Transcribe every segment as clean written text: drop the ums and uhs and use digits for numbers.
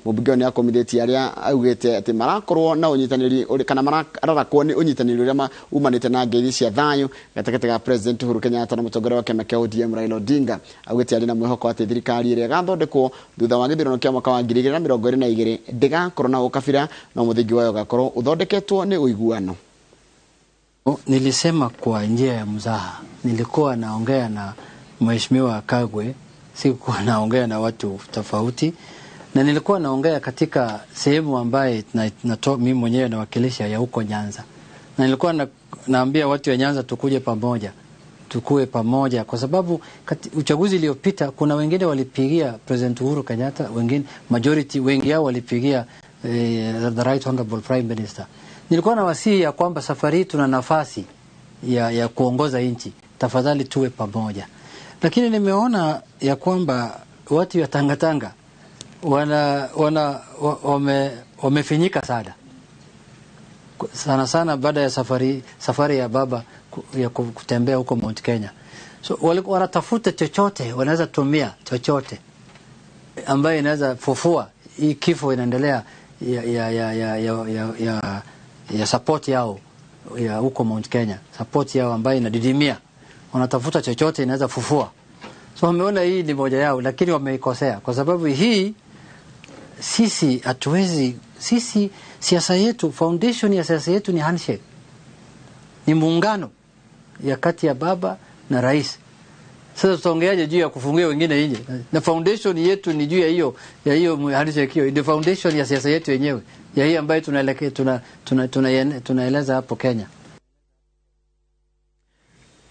Mũmbunge ũyũ nĩ akũmithĩtie arĩa augĩte atĩ marakorwo na ũnyitanĩri kana mararakwo nĩ ũnyitanĩri ũrĩa umanĩte na ngeithi cia thayũ gatagatĩ ga President Uhuru Kenyatta na mũtongoria wa kĩama kĩa ODM Raila Odinga. Augĩte arĩ na mwĩhoko atĩ thirikari ĩrĩa ĩgathondekwo thutha wa gĩthurano kĩa mwaka wa 2022 ndĩgakorwo na ũkabira no mũthingi wayo ũgakorwo ũthondeketwo nĩ ũiguano. Nilisema kwa njia ya mzaha, nilikuwa naongea na Mheshimiwa Kagwe, sikuwa naongea na watu tofauti, na nilikuwa naongea katika sehemu ambaye mimi mwenyewe nawakilisha ya huko Nyanza, na nilikuwa naambia watu wa Nyanza tukuje pamoja, tukue pamoja, kwa sababu uchaguzi uliopita kuna wengine walipigia President Uhuru Kenyatta, wengine majority, wengi yao walipigia the Right Honorable Prime Minister. Nilikuwa na wasihi ya kwamba safari hii tuna nafasi ya kuongoza nchi, tafadhali tuwe pamoja. Lakini nimeona ya kwamba watu ya Tangatanga wamefinyika sana sana sana baada ya safari ya baba ya kutembea huko Mount Kenya. So walikuwa wanatafuta chochote wanaweza tumia, chochote ambaye inaweza fufua hii kifo inaendelea ya support yao ya huko Mount Kenya, support yao ambayo inadidimia. Wanatafuta chochote inaweza fufua. So wameona hii ni moja yao, lakini wameikosea kwa sababu hii sisi hatuwezi, sisi siasa yetu, foundation ya siasa yetu ni handshake, ni muungano ya kati ya baba na rais. Sasa tutaongeaje juu ya kufungia wengine nje? Na foundation yetu ni juu ya hiyo, ya hiyo handshake hiyo, ndio foundation ya siasa yetu yenyewe, ya hii ambayo tunaelekea tunaeleza hapo Kenya.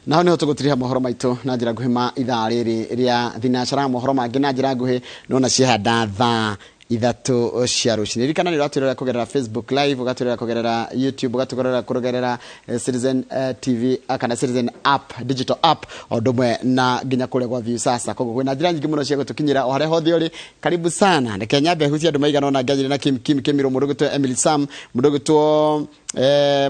Naho niho tũgũtiriha mohoro maitũ na njĩra nguhĩ ma ithaa rĩrĩ rĩa thinacara. Mohoro mangĩ na njĩra nguhĩ nona ciahanda thaa 3 cia rũcinĩ. Ririkana nĩ ũratwĩrora kũgerera Facebook Live, ũgatwĩrora kũgerera YouTube, ũgatwĩrora kũgerera Citizen TV kana Citizen app, digital app, o ũndũ ũmwe na nginya kũrĩa gwa Viusasa. Koguo kwĩna njĩra nyingĩ mũno cia gũtũkinyĩra o harĩa hothe ũrĩ. Karibu sana. Reke nyambe hutie andũ maigana ũna ngianyire na Kim Kim Kĩmiro, mũndũ ũgwĩtwo Emily Sam, mũndũ ũgwĩtwo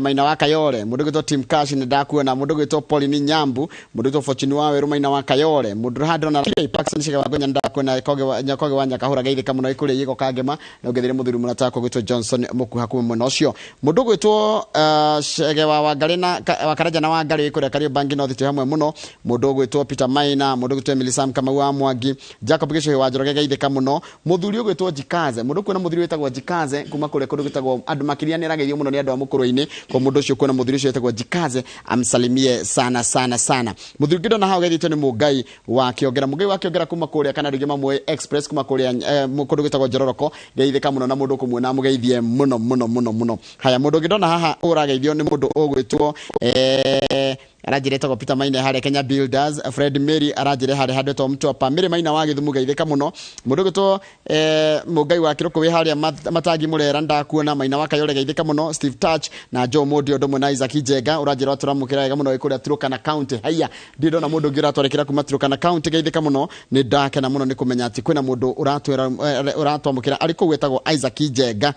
Maina wa Kayore, mũndũ ũgwĩtwo Tim Cash nĩ ndakuona, mũndũ ũgwĩtwo Pauline Nyambu, mũndũ ũgwĩtwo Fortune wa Werũ Maina wa Kayore, mũndũ haha ndĩrona Paxson Shige wa Ngonya ndakuona, Nyakoge wa Nyakahũra geithĩka mũno ĩkũrĩa Yĩgo Kangema, na ũngethire mũthuri mũrata wakwa ũgwĩtwo Johnson Mũkuha kuma mwena ũcio. Mũndũ ũgwĩtwo Chege wa Wangarĩ na wa Karanja na Wangarĩ kũrĩa Kariobangi North twĩ hamwe mũno, mũndũ ũgwĩtwo Peter Maina, mũndũ ũgwĩtwo Emily Sam Kamau wa Mwangi, Jacob Gĩcũhĩ wa Njoroge geithĩka mũno, mũthuri ũgwĩtwo Jikaze, mũndũ kuona mũthuri wĩtagwo Jikaze kuma kũrĩa kũndũ gwĩtagwo andũ makĩria nĩ arageithio mũno nĩ andũ a mũkũrũ-inĩ, kwa mũndũ ũcio kuona mũthuri ũcio wĩtagwo Jikaze amsalimie sana sana sana. Mũthuri ũngĩ ndona hau geithĩtio nĩ Mũngai wa Kĩongera, Mũngai wa Kĩongera kuma kũrĩa kana rĩngĩ mamũĩ Express kuma kũrĩa kũndũ gwĩtagwo Njororoko, geithĩka mũno na mũndũ ũkũmuona amũgeithie mũno mũno mũno mũno. Haya, mũndũ ũngĩ ndona haha ũrageithio nĩ mũndũ ũgwĩtwo aranjĩra etagwo Peter Maina harĩa Kenya Builders, Fred Mary aranjĩra harĩa handũ etagwo Mtwapa, Mary Maina wa Gĩthumo geithĩka mũno, mũndũ ũgwĩtwo Mũngai wa Kĩrũkũ wĩ harĩa Matangi Mũrera ndakuona, Maina wa Kayore geithĩka mũno, Steve Touch na Joe Mondi ũndũ ũmwe na Isaac Njenga ũranjĩra tũramũkĩra wega mũno wĩ kũrĩa Turkana County. Haiya, ndirĩ ndona mũndũ ũngĩ ũratwarĩkĩra kuma Turkana County geithĩka mũno, nĩ ndakena mũno nĩ kũmenya atĩ kwĩna mũndũ ũratwamũkĩra arĩ kũu wĩtagwo Isaac Njenga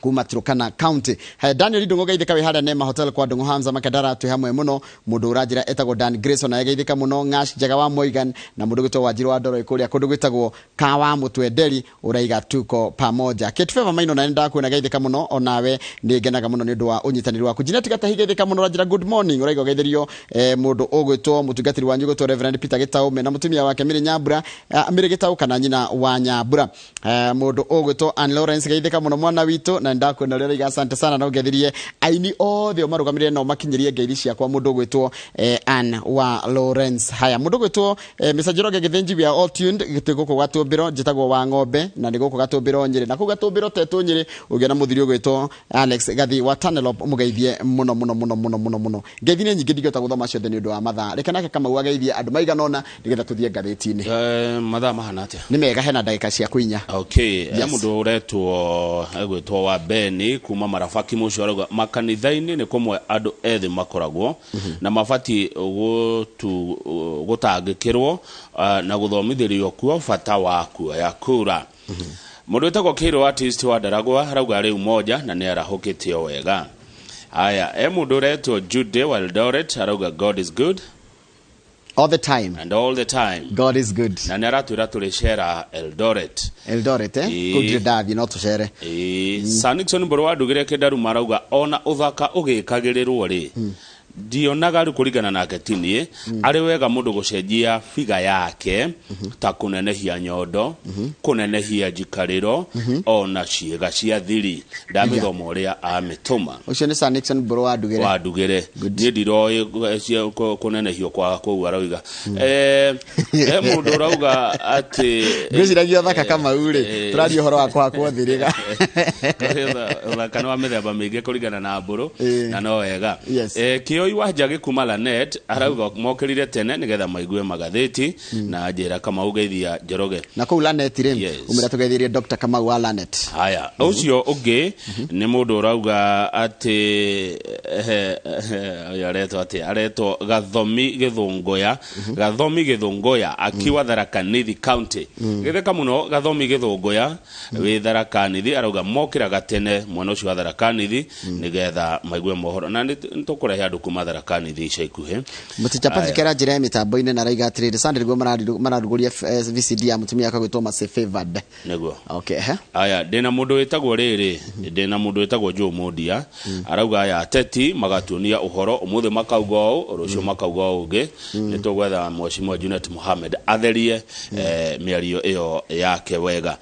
kuma Turkana County. Haya, Daniel Ndung'u geithĩka wĩ harĩa Nema Hotel kwa Ndung'u Hamza Makadara twĩ hamwe mũno, mũndũ ũranjĩra etagwo Dan Grayson naye geithĩka mũno, Ng'ash Njega wa Moigan na mũndũ ũgwĩtwo Wanjiru wa Ndoro kũrĩa kũndũ gwĩtagwo Kawa Mũtwenderi ũraiga tuko pamoja. Kate Favor Maino na ndakuona geithĩka mũno, onawe nĩ ngenaga mũno nĩ ũndũ wa ũnyitanĩri waku. Jeanette Gatahi geithĩka mũno, ũranjĩra good morning, ũraiga ũgeithĩrio mũndũ ũgwĩtwo mũtungatĩri wanyu ũgwĩtwo Reverend Peter Gĩtaũ mena mũtumia wake Mary Nyambura, Mary Gĩtaũ kana nyina wa Nyambura. Mũndũ ũgwĩtwo Ann Lawrence geithĩka mũno mwana witũ, na ndakuona ũrĩa ũraiga asante sana, na ũngeithirie aini othe ũmarũgamĩrĩre na ũmakinyĩrie ngeithi ciakwa, mũndũ ũgwĩtwo Ann wa Lawrence. Haya, mũndũ ũgwĩtwo Mr. Njoroge Gĩthĩnji, we are all tuned gĩtĩ gũkũ Gatũmbĩro, njĩtagwo wa ng'ombe na nĩ gũkũ Gatũmbĩro Nyĩrĩ, na kũu Gatũmbĩro tetwo Nyĩrĩ ũngĩona mũthuri ũgwĩtwo Alex Gathi wa Tanelop, mũgeithie mũno mũno mũno mũno mũno mũno. Ngeithi nĩ nyingĩ ndingĩhota gũthoma ciothe nĩ ũndũ wa mathaa, reke nake Kamau ageithie andũ maigana ũna nĩgetha tũthiĩ ngathĩti-inĩ. Mathaa mahana atĩa? Nĩ mega, hena ndagĩka cia kũinya. Okay, Yes. Mũndũ ũretwo egwĩtwo wa Beni kuma Marabaki mũcio arauga makanitha-inĩ nĩ kũmwe andũ ethĩ makoragwo na mabatiĩ gũtangĩkĩrwo na gũthomithĩrio kuo bata wa kuoya kura. Mũndũ wĩtagwo Kĩrũ artist wa Ndaragwa arauga rĩu moja na nĩ arahũkĩte o wega. Haya, mũndũ ũretwo Jude wa Eldoret arauga God is good. All the time. And all the time. God is good. Na nĩ aratwĩra tũrĩ cera Eldoret. Eldoret, eh? Ĩĩ. Kũu ndirĩ ndathiĩ, no tũcere. Ĩĩ, Sir Nixon Mbũrũ wa Ndugire Kĩndaruma arauga ona ũthaka ũgĩkagĩrĩrwo rĩ, ndionaga rĩu kũringana nake tinie arĩ wega mũndũ gũcenjia figa yake ta kũnenehia nyondo, kũnenehia njikarĩro, ona ciĩga cia thiri. Ndamĩthoma ũrĩa amĩtũma. Ũcio nĩ Sir Nixon Mbũrũ wa Ndugire. Wa Ndugire. Niĩ ndiroĩ kũnenehio kwa kũu arauga. He mũndũ ũrauga atĩ Ngwĩciragia ũthaka Kamau rĩ, tũraria ũhoro wa kũhakwo thĩrĩga. Ũthaka nĩ wa mĩthemba mĩingĩ kũringana na mbũrũ, na no wega. Yes. Kĩoi wa Njagi kuma Lanet arauga mokĩrire tene nĩgetha maigue magathĩti, na njĩra Kamau geithia Njoroge. Na kũu Lanet rĩ, Yes. ũmĩra tũgeithirie Dr. Kamau wa Lanet. Haya, ũcio ũngĩ nĩ mũndũ ũrauga atĩ ũyũ aretwo atĩ aretwo Gathomi Gĩthũngũya, Gathomi Gĩthũngũya akiwa Tharaka Nithi County. Gĩtheka mũno Gathomi Gĩthũngũya wĩ Tharaka Nithi, arauga mokĩraga tene mwena ũcio wa Tharaka Nithi nĩgetha maigue mohoro, na nĩ tũkũrehe andũ kuma Tharaka Nithi ica ikuhĩ. Mũticha Patrick era njĩra ya mĩtambo-inĩ na arauga atĩrĩrĩ, Sunday nĩguo mararugũria VCD ya mũtumia akagwĩtwo Mercy Favored. Nĩguo. Okay, he? Aya, ndĩna mũndũ wĩtagwo rĩrĩ, ndĩna mũndũ wĩtagwo Joe Mondia, arauga aya ateti magatuonia ũhoro ũmũthĩ makauga ũũ, rũciũ makauga ũũ ũngĩ. Nĩ tũgwetha Mheshimiwa Junet Mohamed atherie mĩario ĩyo yake wega.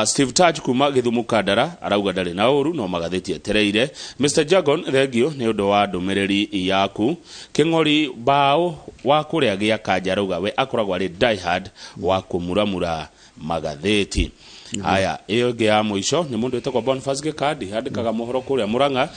Steve Taj kuma Githumu Kandara arauga ndarĩ na ũru no magathĩti etereire. Mr Jagon, thengio nĩ ũndũ wa ndũmĩrĩri yaku. Kĩng'ori Bao wa kũrĩa gĩa Kanja arauga we akoragwo arĩ diehard wa kũmuramura magathĩti. Haya, ĩyo ĩngĩ ya mũico nĩ mũndũ wĩtagwo Boniface Gĩkandi, andĩkaga mohoro kũrĩa Mũrang'a.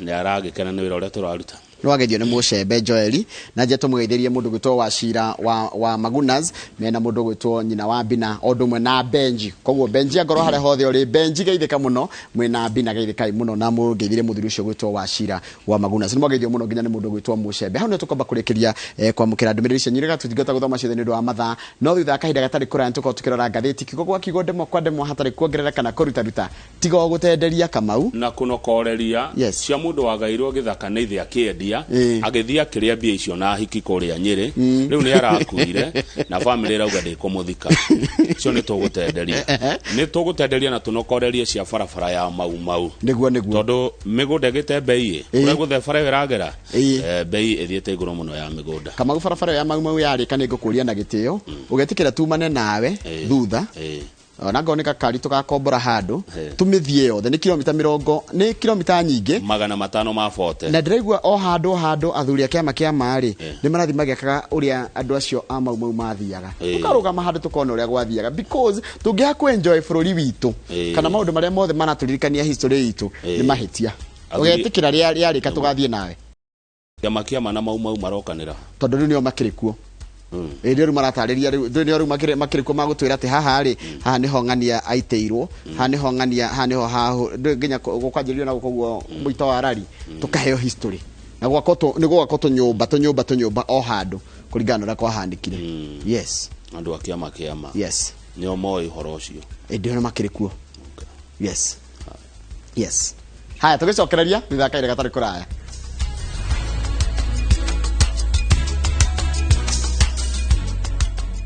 Nĩ aragĩkena nĩ wĩra ũrĩa tũraruta. Nĩ wageithio nĩ mũcembe Joeli, na nje tũmũgeithĩrie mũndũ gwĩtwo Wacira wa Magunas, mena mũndũ gwĩtwo nyina wa Bina, o ũndũ ũmwe na Benji. Koguo Benji angorwo harĩa hothe ũrĩ, Benji geithĩka mũno, mwĩna Bina geithĩkai mũno, na mũngeithĩrie mũthuri ũcio gwĩtwo Wacira wa Magunas. Nĩ mwageithio mũno nginya nĩ mũndũ gwĩtwo mũcembe. Hau nĩ tũkwamba kũrĩkĩria kwamũkĩra ndũmĩrĩri cianyu, rĩga tũtingĩhota gũthoma ciothe nĩ ũndũ wa mathaa, no thutha wa kahinda gatarĩ kũraya nĩtũkorwo tũkĩrora ngathĩti kiugo gwa kiugo, ndemwa kwa ndemwa, hatarĩ kuongerera kana kũrutaruta, tiga o gũtenderia Kamau na kũnokoreria. Yes. Cia mũndũ wagairwo gĩthaka nĩ ithe akĩendia, agĩthiĩ akĩrĩa mbia icio na hiki kũrĩa Nyĩrĩ. Rĩu nĩ arakuire na bamĩrĩ ĩrauga ndĩkũmũthika. Icio nĩ tũgũtenderia, nĩ tũgũtenderia na tũnokorerie cia barabara ya Mau Mau. Nĩguo, nĩguo. Tondũ mĩgũnda ĩgĩte bei ũrĩa gũthe bara ĩyo ĩragera, bei ĩthiĩte igũrũ mũno ya mĩgũnda. Kamau, barabara ya Mau Mau yarĩka, nĩ ngũkũria na gĩtĩo ũgetĩkĩra tumane nawe thutha, ona ngorwo nĩ gakari tũgakombora handũ, tũmĩthiĩ yothe. Nĩ kilomita mĩrongo, nĩ kilomita nyingĩ. 540. Na ndĩraigua o handũ o handũ athuri a kĩama kĩa marĩ nĩ marathiĩ magĩakaga ũrĩa andũ acio a Mau Mau mathiaga. Tũkarũgama handũ tũkona ũrĩa gwathiaga, because tũngĩaga kũ-enjoy bũrũri witũ kana maũndũ marĩa mothe maratũririkania history itũ, nĩ mahĩtia. Ũgetĩkĩra rĩarĩka tũgathiĩ nawe? Kĩama kĩama na Mau Mau marokanĩra. Tondũ rĩu nĩo makĩrĩ kuo. Ĩ nĩo rĩu maratarĩria, rĩu nĩo rĩu makĩrĩ kuo magũtwĩra atĩ haha rĩ, haha nĩho ng'ania aitĩirwo, haha nĩho ng'ania, haha nĩho hahu nginya gũkwanjĩrĩrio na gũkũ guo mũito wa rari, tũkaheo history na gwakwo nĩ gwakwo tũnyũmba tũnyũmba tũnyũmba o handũ kũringana na ũrĩa kwahanĩkire. Yes. Andũ a kĩama kĩama nĩo moĩ ũhoro ũcio. Ĩ nĩo makĩrĩ kuo. Yes, yes. Haya, tũgĩcokereria thutha wa kahinda gatarĩ kũraya.